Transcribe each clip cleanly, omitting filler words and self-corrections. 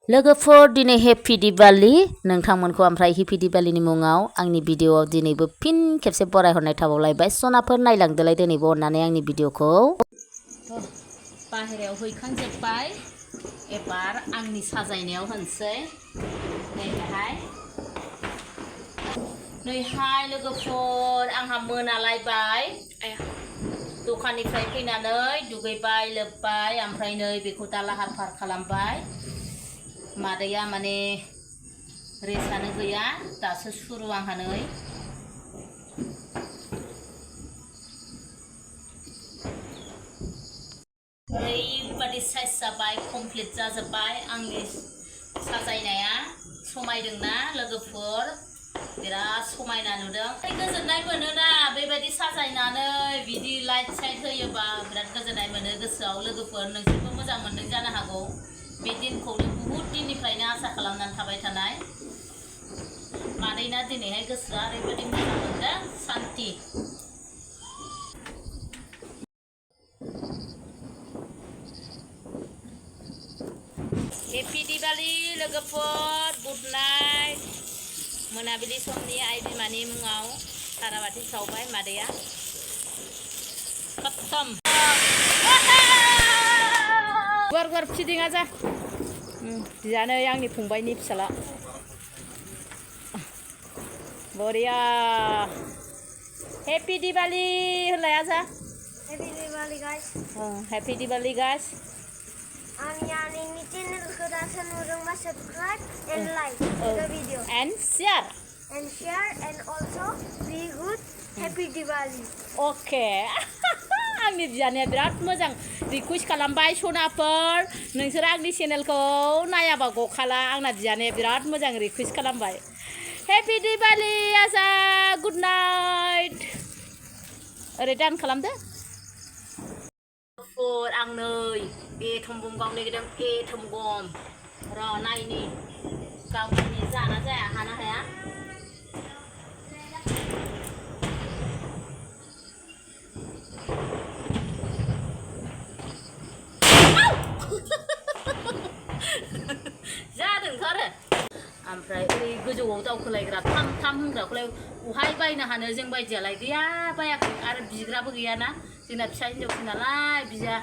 लोगोफोर दिनै हेपि दिवाली नोंथांमोनखौ ओमफ्राय हेपि दिवालीनि मुङाव आंनि भिडिअआव दिनैबो फिन खेबसे बरायहरनाय थाबावलायबाय सनाफोर नायलांदोलाय दिनैबो अननानै आंनि भिडिअखौ बाहेरायाव हैखांजोब्बाय एबार आंनि साजायनायाव होनसै नैहाय लोगोफोर आंहा मोनालायबाय दखाननिफ्राय फैनानै दुगैबाय लोबबाय ओमफ्राय नै बेखौ दा लाहार फाहार खालामबाय मादैया माने रेसानो गैया दासो सुरु आंहा नै ओरैबादि साइज जाबाय कमप्लिट जाजोब्बाय आंनि साजायनाया समायदोंना लोगोफोर बिराद समायना नुदों गोजोननाय मोनोना बेबायदि साजायनानै बिदि लाइट साइट होयोबा बिराद गोजोननाय मोनो गोसोआव लोगोफोर नोंसोरबो मोजां मोनदों जानो हागौ बे दिनखौनो बहुत दिननिफ्रायनो आसा खालामनानै थाबाय थानाय मादैना दिनैहाय गोसोआ ओरैबायदि मोजां मोनदों सान्ति हेपि दिवाली लोगोफोर गुड नाइट मोनाबिलि समनि आइ बिमानि मुङाव साराबाथि सावबाय मादैया खत्म गुवार गुवार फिदिङा जा बियानो आंनि फंबायनि फिसाला बरिया हेपि दिवाली होनलाय आजा happy Diwali guys happy Diwali guys आंनि चैनल को दासिम नुदोंबा subscribe and like the video and share and also be good happy Diwali okay आंनि बियाने बिराद मोजां रिक्वेस्ट खालामबाय सनाफोर नोंसोर आंनि चेनेलखौ नायाबा गखाला आंना बियाने बिराद मोजां रिक्वेस्ट खालामबाय हेपि दिवाली आजा गुड नाइट ओरै दान खालामदो आं नै एथम बम गावनो नागिरदों एथम बम र' नायनि गावनि जाना जाया हाना हाया जादोंथ' आरो ओमफ्राय ओरै गोजौआव दावखोलायग्रा थाम थाम होनग्राखौलाय बहाय बायनो हानो जों बायदियालाय गैया बायाखै आरो बिग्राबो गैयाना जोंना फिसा हिन्जावसो नालाय बिया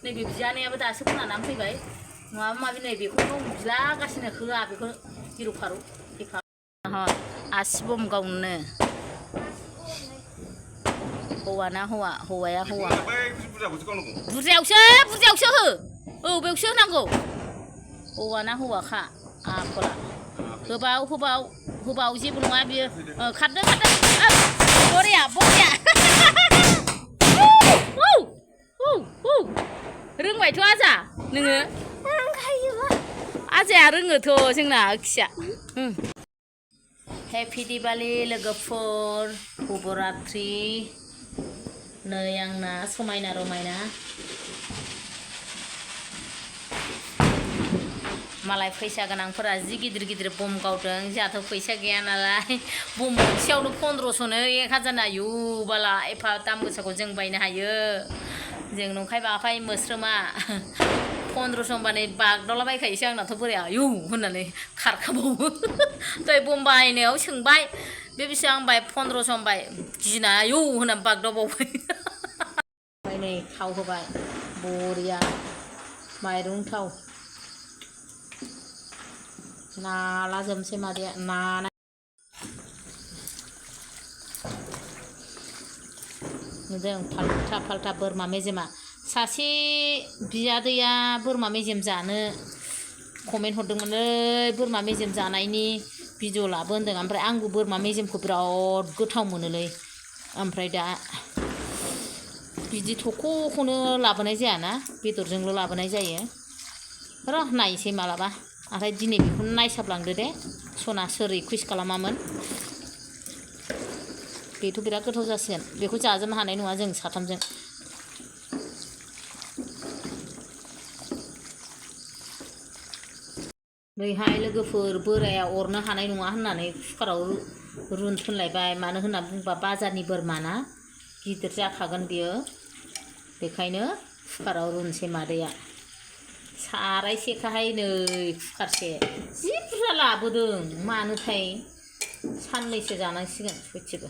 नैबे बियानैयाबो दासो खोनानानै फैबाय माबा माबि नै बेखौ बिलागासिनो होआ बेखौ हिर' फारौ आसि बम गावनो हौवाना हौवा हौवाया हौवा बुरजायावसो हो औ बेयावसो होनांगौ हौवाना हौवाखा आखला होबाव जेबो नङा बियो खारदों बरिया रोंबायथ' आजा नोङो आजाया रोङोथ' जोंना खिया हेपि दिवाली लोगोफोर शुभरात्रि नै आंना समायना रमायना मालाय फैसा गोनांफोरा जि गिदिर गिदिर बम गावदों जोंहाथ' फैसा गैया नालाय बम मोनसेयावनो 1500नो 1000 आयु बाला एफा दाम गोसाखौ जों बायनो हायो जों नंखाय बाखाय मोस्रोमा 1500 होनबानो बागदावलाबायखायोसो आंनाथ' बोराया आयु होननानै खारखाबावो दहाय बम बायनायाव सोंबाय बे बेसेबां होनबाय 1500 होनबाय गिना आयु होननानै बागदावबावबाय ओमफ्राय नै थाव होबाय बरिया माइरं थाव नाला जोबसै मादैया नाना नुदों फाल्था बोरमा मेजेमा सासे बियादैया बोरमा मेजेम जानो कमेन्ट हरदोंमोनलै बोरमा मेजेम जानायनि भिडिअ लाबो होनदों ओमफ्राय आंबो बोरमा मेजेमखौ बिराद गोथाव मोनोलै ओमफ्राय दा बिदि थख'खौनो लाबोनाय जायाना बेदरजोंल' लाबोनाय जायो र' नायसै मालाबा ओमफ्राय दिनै बेखौनो नायसाबलांदो दे सना सोर रिक्वेस्ट खालामामोन बेथ' बिराद गोथाव जासिगोन बेखौ जाजोबनो हानाय नङा जों साथामजों नैहाय लोगोफोर बोराया अरनो हानाय नङा होननानै कुकाराव रुनो थोनलायबाय मानो होनना बुंबा बाजारनि बोरमाना गिदिर जाखागोन बियो बेखायनो कुकाराव रुनोसै मादैया सारायसेखाहाय नै कुकारसे जि बुरजा लाबोदों मानोथाय साननैसो जानांसिगोन सयथिबो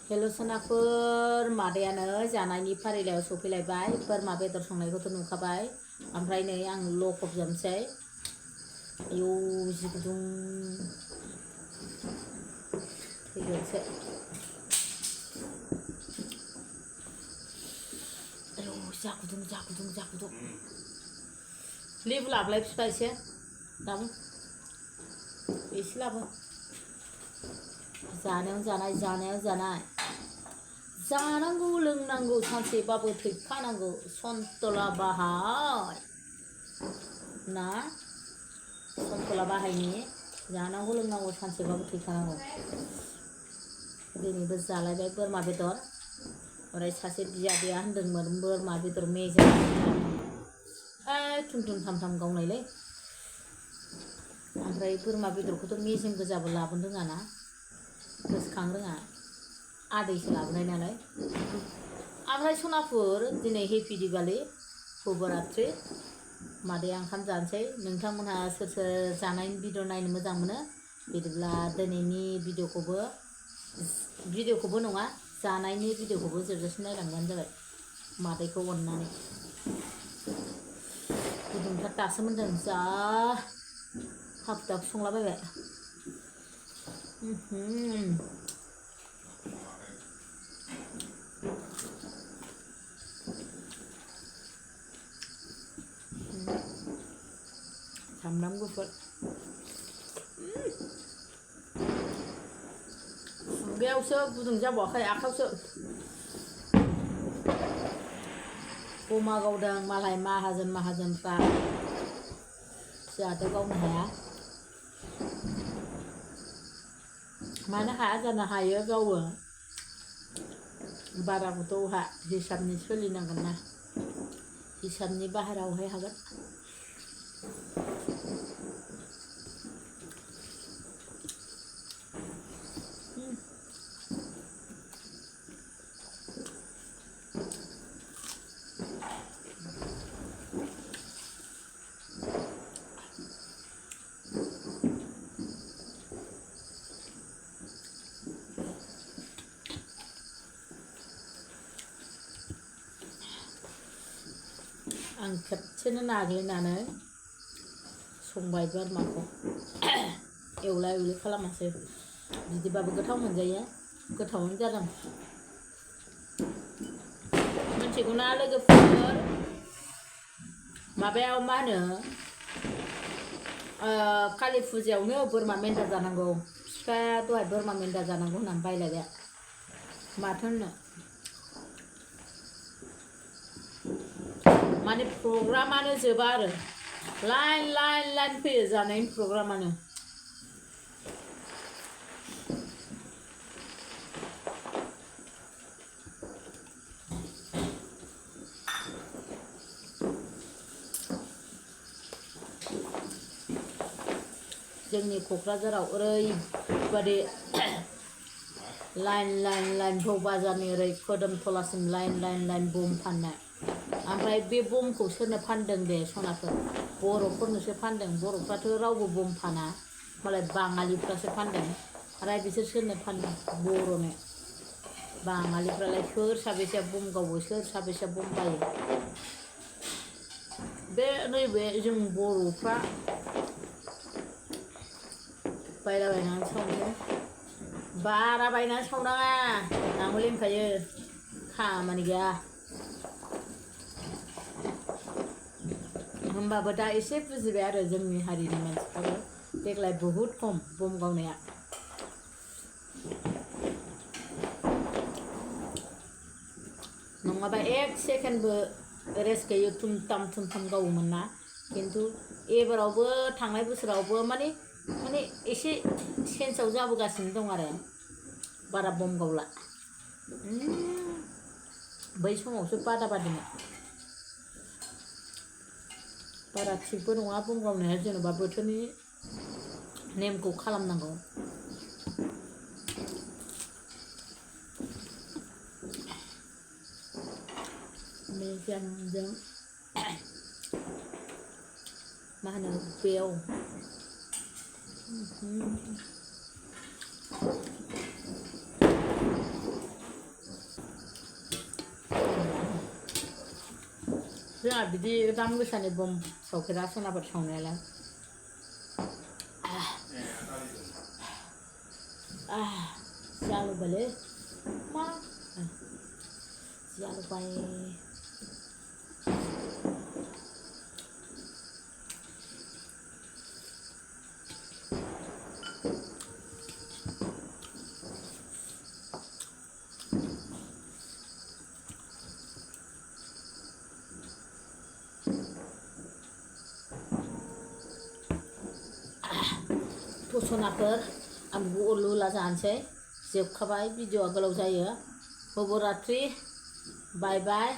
हेल' सोनाफोर मादैयानो जानायनि फारिलायाव सफैलायबाय बोरमा बेदर संनायखौथ' नुखाबाय ओमफ्राय नै आं लखबजोबनोसै आयौ जि गुदुं थैगोनसो आयौ जा गुदुं लेबु लाबोलाय बिफा एसे दाबो एसे लाबो जानायाव जानाय जानांगौ लोंनांगौ सानसेबाबो थैखानांगौ सन्तला बाहाय ना सन्तला बाहायनि जानांगौ लोंनांगौ सानसेबाबो थैखानांगौ दिनैबो जालायबाय बोरमा बेदर ओमफ्राय सासे बियादैया होनदोंमोन बोरमा बेदर मेजेम थुम थाम गावनायलै ओमफ्राय बोरमा बेदरखौथ' मेजेम गोजाबो लाबोनो रोङाना गोसोखां रोङा आदैसो लाबोनाय नालाय ओमफ्राय सनापुर दिनै हेपि दिवाली शुभरात्रि मादैया ओंखाम जानोसै नोंथांमोनहा सोर सोर जानायनि भिडिअ नायनो मोजां मोनो बिदिब्ला दिनैनि भिडिअखौबो नङा जानायनि भिडिअखौबो जोबजासिम नायलांबानो जाबाय मादैखौ अननानै गुदुंथार दासो मोनदों जा हाखु दाखु संलाबायबाय सामब्राम गुफुर खुगायावसो गुदुं जाबावाखै आखायावसो बमा गावदों मालाय माहाजोनफ्रा जोंहाथ' गावनो हाया मानो हाया जानो हायो गावो बाराखौथ' हिसाबनि सोलिनांगोन ना हिसाबनि बाहेरायावहाय हागोन आं खेबसेनो नाग्लिनानै संबाय बोरमाखौ एवला एवलि खालामासै बिदिबाबो गोथाव मोनजायो गोथावनो जादों मिथिगौना लोगोफोर माबायाव मा होनो कालि फुजायावनो बोरमा मेन्दा जानांगौ बिफाया दहाय बोरमा मेन्दा जानांगौ होननानै बायलायबाय माथो होननो माने प्रग्रामानो जोबा आरो लाइन फैयो जानायनि प्रग्रामानो जोंनि क'क्राझाराव ओरैबादि लाइन भौ बाजारनि ओरै खोदोमथलासिम लाइन बम फाननाय ओमफ्राय बे बमखौ सोरनो फानदों दे सनाफोर बर'फोरनोसो फानदों बर'फ्राथ' रावबो बम फाना मालाय बाङालिफ्रासो फानदों आरो बिसोर सोरनो फानदों बर'नो बाङालिफ्रालाय सोर साबेसेया बम गावो सोर साबेसेया बम बायो बे नैबे जों बर'फ्रा बायलाबायनानै सावनो बारा बायनानै सावनाङा आंबो लोंखायो खामानि गैया होमबाबो दा एसे बुजिबाय आरो जोंनि हारिनि मानसिफ्राबो देग्लाय बहुद खम बम गावनाया नङाबा एक सेकेन्डबो रेस्ट गैयै थुम थाम गावोमोन ना खिन्थु एबारावबो थांनाय बोसोरावबो माने एसे चेन्जआव जाबोगासिनो दं आरो बारा बम गावला बै समावसो बादाबादिमोन बारा थिगबो नङा बम गावनाया जेनेबा बोथोरनि नेमखौ खालामनांगौ hujanजों मा होनो बेयाव जोंहा बिदि दाम गोसानि बम सावफेरा सनाफोर सावनायालाय जालुबायलै मा जालुबाय सनाफोर आं उरलु उरला जानोसै जोबखाबाय भिडिअआ गोलाव जायो शुभरात्रि बाय बाय